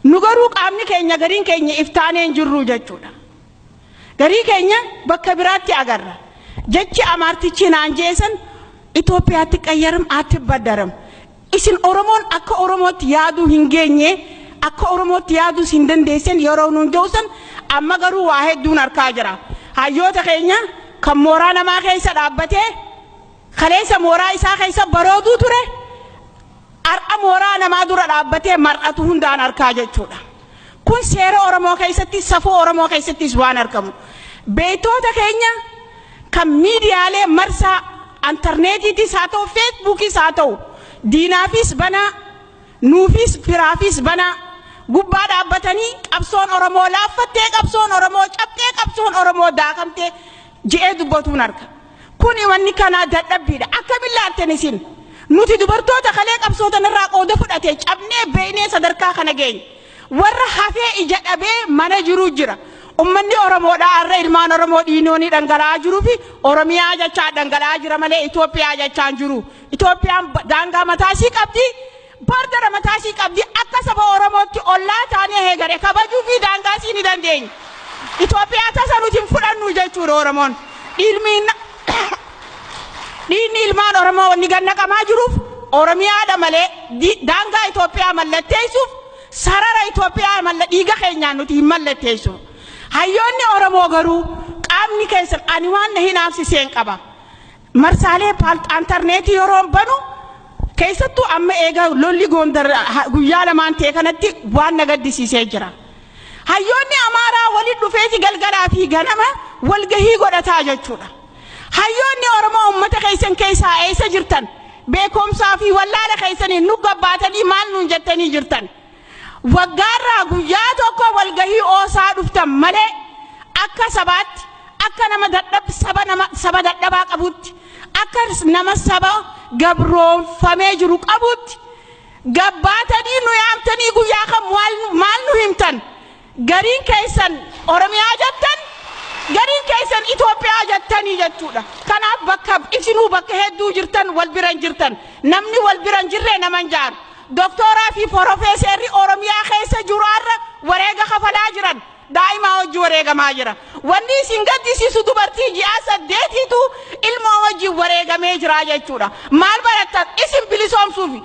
Nu garuu qaamni keenya gariin keenya iftaanee hin jirru jechuudha. Garii keenya bakka biraatti agarra. Jechi Amaartichi naan jeesan Itoophiyaatti qayyaram atti baddaram. Isin Oromoon akka Oromootti yaaduu hin geenye, akka Oromootti yaaduus hin dandeessan yeroo nuun joosan, amma garuu waa hedduun harkaa jira. Hayyoota keenya kan mooraa namaa keessa dhaabbatee, kaleessa mooraa isaa keessa barooduu ture, har'a mooraa namaa dura dhaabbatee mar'atu hundaan harkaa jechuudha. Kun seera Oromoo keessatti, safuu Oromoo keessattis waan argamu. Beektoota keenya kan miidiyaalee marsaa intarneetiitis haa ta'u, Feesbuukis haa ta'u, diinaafis banaa, nuufis firaafis banaa gubbaa dhaabbatanii qabsoon Oromoo laaffattee, qabsoon Oromoo cabxee, qabsoon Oromoo daakamtee je'ee dubbatuun arga. Kuni wanni kanaa dadhabbiidha. Akkamiin laaltan isin? Nuti dubartoota kalee qabsootan irraa qooda fudhate cabnee beeknee sadarkaa kana geenye. Warra hafee ija dhabee mana jiru jira. Ummanni Oromoodhaa har'a ilmaan Oromoo dhiinoonii dhangala'aa jiruu fi Oromiyaa jechaa dhangala'aa jira malee Itoophiyaa jechaa hin jiru. Itoophiyaan daangaa mataa ishii qabdi. Border mataa ishii qabdi. Akka saba Oromootti ollaa taanee heegare kabajuu fi daangaa ishii ni dandeenya. Itoophiyaa tasa nuti hin fudhannu jechuudha Oromoon. Dhiigni ilmaan Oromoo wanni gannaqamaa jiruuf Oromiyaadha malee daangaa Itoophiyaa mallatteessuuf, sarara Itoophiyaa malla dhiiga keenyaan nuti hin mallatteessu. Hayyoonni Oromoo garuu qaamni keessan ani waan na hinaafsiseen qaba. Marsaalee intarneetii yeroon banu, keessattuu amma eega lolli Gondar guyyaa 2n ta'e kanatti, waan na gaddisiisee jira. Hayyoonni Amaaraa walitti dhufeeti galgalaa fi ganama walgahii godhataa jechuudha. Hayyoonni Oromoo uummata keessan keessaa eessa jirtan? Beekumsaa fi wallaala keessanii nu gabbaatanii maal nuun jettanii jirtan? Waggaarraa guyyaa tokko walgahii oosaa dhuftan malee, akka sabaatti, akka nama dadhab saba nama saba dadhabaa qabutti, akka nama saba gabroonfamee jiru qabutti gabbaatanii nu yaamtanii guyyaa kam maal nu himtan? Gariin keessan Oromiyaa jettan, gariin keessan Itoophiyaa jettanii jechuudha. Kanaaf bakka isinuu bakka hedduu jirtan, wal bira hin jirtan. Namni wal bira hin jirre nama hin jaaru. Doktooraa fi porofeeserri Oromiyaa keessa jiru har'a wareega kafalaa jiran. Daa'imaa wajji wareegamaa jira. Wanni isin gaddisiisu dubartii ji'a 8tu ilmoo wajjin wareegamee jira jechuudha. Maal barattan isin bilisoomsuufi?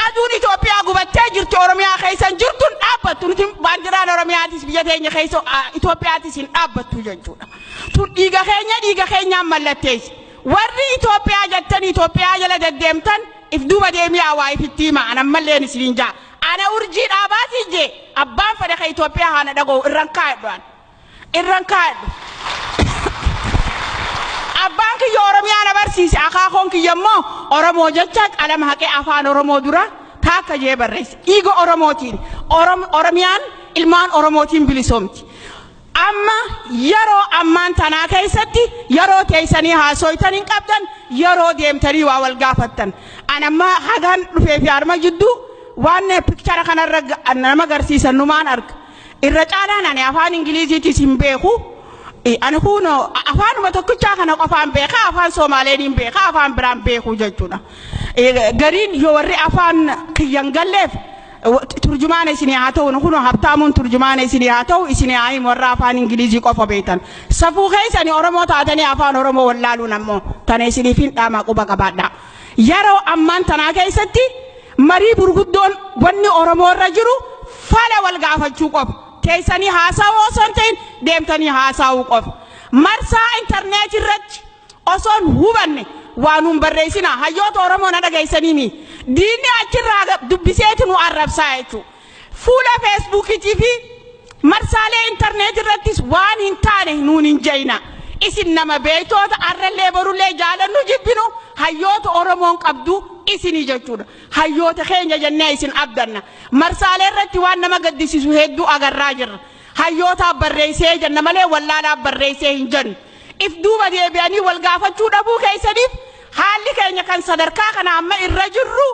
Aduun Itoophiyaa gubattee jirti, Oromiyaa keessa hin jirtu, hin dhaabbattu. Nuti baandiraan Oromiyaatis biyya teenya keessa Itoophiyaatis hin dhaabbattu jechuudha. Tun dhiiga keenya dhiiga keenyaan mallatteessi. Warri Itoophiyaa jettanii Itoophiyaa jala deddeemtan, if duuba deemiyaa waa ifitti hima. Ana ammalleen isiniin jaa. Ana Urjii Dhaabaatii jee, abbaan fedhe ka Itoophiyaa haana dhaga'u, irran kaa'edhu an. Irran kaa'edhu. Abbaan kiyya Oromiyaa na barsiise, akaakoon kiyya immoo Oromoo jecha qalama haqee afaan Oromoo dura taakka jee barreesse. Dhiiga Oromootiin Oromiyaan ilmaan Oromootiin bilisoomti. Amma yeroo ammaan tanaa keessatti yeroo teessanii haasoytan hin qabdan, yeroo deemtanii waa wal gaafattan. An amma hagaan dhufee fi harma jidduu waan picture kanarra nama agarsiisan numaan arga. Irra caalaan ani afaan Ingiliziitis hin beeku. Ani kun afaanuma tokkichaa kana qofaan beeka, afaan Soomaaleen hin beeka, afaan biraan beeku jechuudha. Gariin yoo warri afaan kiyyan galleef turjumaana isinii haa ta'u, kun Habtaamuun turjumaana isinii haa ta'u, isinii haa himu warra afaan Ingilizii qofa beektan. Safuu keessanii Oromoo taatanii afaan Oromoo wallaaluun ammoo tana isiniif hin dhaamaa, quba qabaadha. Yeroo ammaan tanaa keessatti marii gurguddoon wanni Oromoo irra jiru fala wal gaafachuu qofa. Teessanii haasawuu osoo hin ta'in deemtanii haasawuu qofa. Marsaa intarneetii irratti osoo hin hubanne waa nuun barreessina. Hayyoota Oromoo, na dhageessanii mi? Diinni achirraa dubbiseeti nu arrabsaa jechuudha. Fuula Feesbuukiitii fi marsaalee intarneetii irrattis waan hin taane nuun hin jeeyna. Isin nama beektoota, arrallee borullee jaalannu jibbinu, hayyoota Oromoon qabdu isinii jechuudha. Hayyoota keenya jennee isin abdanna. Marsaalee irratti waan nama gaddisiisu hedduu agarraa jirra. Hayyootaaf barreessee jenna malee wallaalaaf barreessee hin jennu. If duuba deebi'anii wal gaafachuu dhabuu keessaniif haalli keenya kan sadarkaa kana amma irra jirru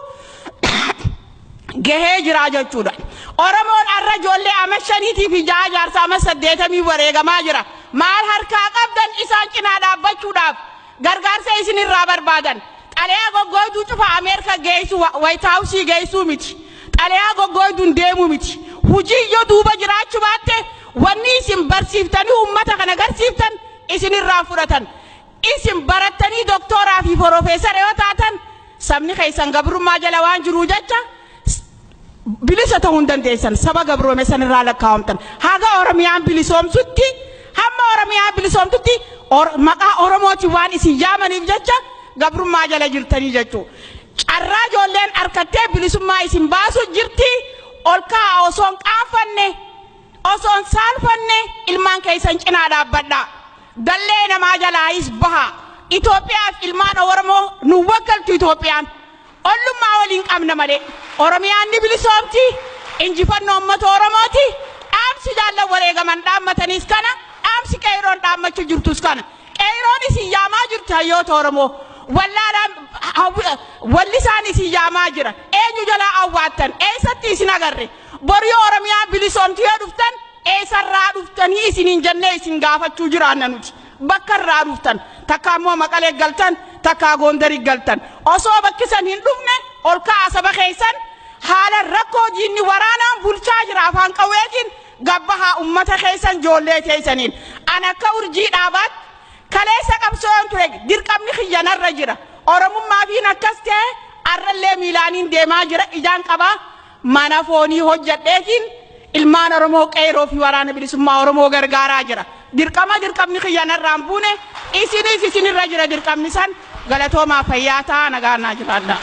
gahee jira jechuudha. Oromoon har'a ijoollee ama 5tii fi 6, jaarsa ama 80 wareegamaa jira. Maal harkaa qabdan isaan cinaa dhaabbachuudhaaf gargaarsa isin irraa barbaadan? Xalayaa goggooyduu cufa Ameerika geessu, White House geessuu miti. Xalayaa goggooyduun deemuu miti. Hujii yoo duuba jiraachuu baatte, wanni isin barsiiftanii uummata kana garsiiftan isinirraa fudhatan. Isin barattanii doktooraa fi porofeesara yoo taatan, sabni keessan gabrummaa jala waan jiruu jecha bilisa ta'uu hin dandeessan. Saba gabroome sanirraa lakkaa'amtan. Haga Oromiyaan bilisoomsutti, hamma Oromiyaan bilisoomtutti, maqaa Oromootiin waan isin yaamaniif jecha gabrummaa jala jirtanii jechuu. Carraa ijoolleen harkattee bilisummaa isin baasu jirti. Ol ka'a, osoo hin qaanfanne, osoo hin saalfanne ilmaan keessan cinaa dhaabbadha. Dallee namaa jalaayis baha. Itoophiyaaf ilmaan Oromoo nu waggaltu. Itoophiyaan ollummaa waliin qabna malee. Oromiyaan ni bilisoomti. Injifannoo uummata Oromooti. Dhaamsi jaallan wareegaman dhaammataniis kana, dhaamsi qeeroon dhaammachuu jirtus kana. Qeeroon isin yaamaa jirti. Hayyoota Oromoo, wallaalaan wallisaan isin yaamaa jira. Eenyu jalaa awwaattan? Eessatti isin agarre? Borii Oromiyaan bilisoomti yoo dhuftan, eessarraa dhuftanii isiniin jennee isin gaafachuu jiraanna nuti. Bakka irraa dhuftan, takka ammoo Maqalee galtan, takka Gondarii galtan, osoo bakki san hin dhufne, ol ka'a saba keessan. Haala rakkoo diinni waraanaan bulchaa jira afaan qawweetiin, gabbahaa ummata keessan, ijoollee teessaniin. An akka urjii dhaabaatti kaleessa qabsoon ture, dirqamni kiyya narra jira. Oromummaa fiin akkas ta'e arrallee miilaaniin deemaa jira. Ijaan qabaa, mana foonii hojjadheetiin ilmaan Oromoo, qeeroo fi waraana bilisummaa Oromoo gargaaraa jira. Dirqama, dirqamni kiyya narraan buune. Isinis isinirra jira dirqamni san. Galatoomaa, fayyaa ta'a, nagaa naa jiraadha.